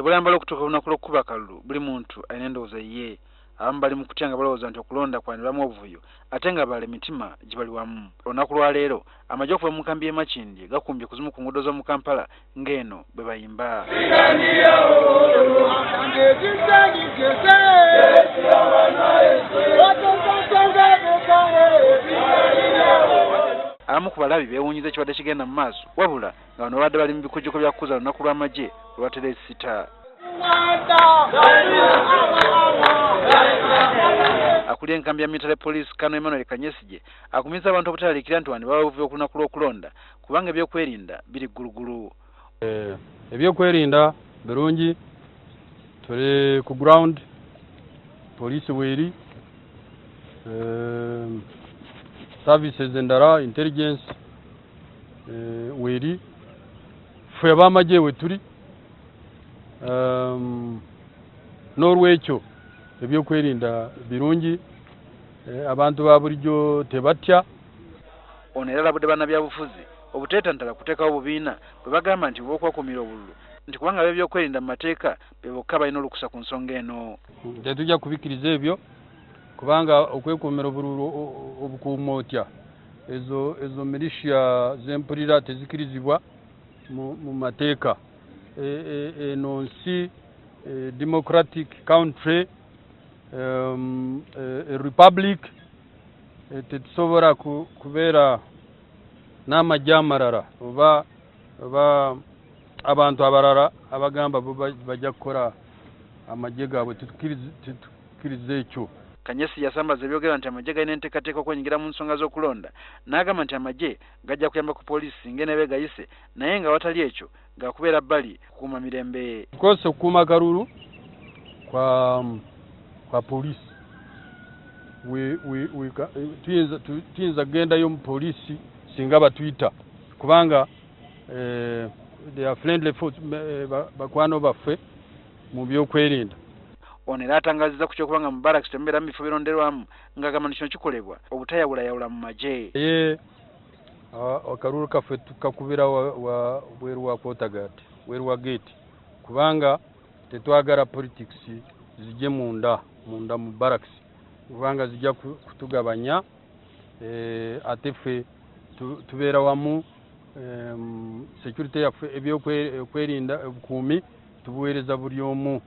Bulayambala okutuuka olunaku lw'okukuba akalulu, buli muntu alina endowooza ye. Abamu bali mu kutya nga balowooza nti okulonda kwanibamu obuvuyo, ate nga abalala emitima gibali wamu. Olunaku lwaleero amagye okuva mu nkambi y'e Makindye gakumbye ku zimu ku nguudo z'omu Kampala ng'eno bwe bayimba. Abamu ku balabi beewuunyiza ekibadde kigenda mu maaso, wabula nga bano babadde bali mu bikujjuko bya kukuza lunaku lw'amagye olwatera esita. Akulira enkambi ya military police Colonel Emmanuel Kanyesigye akumiza abantu obutalaliikira nti wano baba buvuyo ku lunaku lw'okulonda kubanga ebyokwerinda biri ggulugulu. Ebyokwerinda birungi, tuli ku ground, poliisi weeri, services endala, intelligence weeri, ffe ab'amagye we tuli. N'olwekyo ebyokwerinda birungi, abantu ba bulijjo tebatya. Ono era alabudde bannabyabufuzi obuteetantala kuteekawo bubiina bwe bagamba nti bw'okwakuumira obululu, nti kubanga ab'ebyokwerinda mu mateeka be bokka balina olukusa ku nsonga eno. Tetujja kubikkiriza ebyo kubanga okwekuumira obululu obukuuma otya? Ezo militia z'empulira tezikirizibwa mu mateeka. Eno nsi democratic country, republic, tetusobola kubeera n'amagye amalala oba abantu abalala abagamba bo bajja kukola amagye gaabwe. Tetukkiriza ekyo. Kanyesi yasambaza ebyogera nti amagye galina enteekateeka okwenyigira mu nsonga z'okulonda, n'agamba nti amagye gajja kuyamba ku poliisi ng'eneeba egayise, naye nga watali ekyo gakubeera bbali kukuuma mirembe. Of course okukuuma akalulu kwa poliisi, tuyinza kugendayo mu poliisi singa batuyita, kubanga they are friendly force, bakwano baffe mu byokwerinda. Ono era atangazizza ku ky'okuba nga mu barracks temubeera mu bifo bironderwamu, ng'agamba nti kino kikolebwa obutayawulayawula mu magye. Naye akalulu kaffe tukakubira bweru wa quarter guard, bweru wa gate, kubanga tetwagala politics zijje munda mu barracks, kubanga zijja kutugabanya. Ate ffe tubeera wamu, security yaffe, ebyokwerinda, obukuumi tubuweereza buli omu.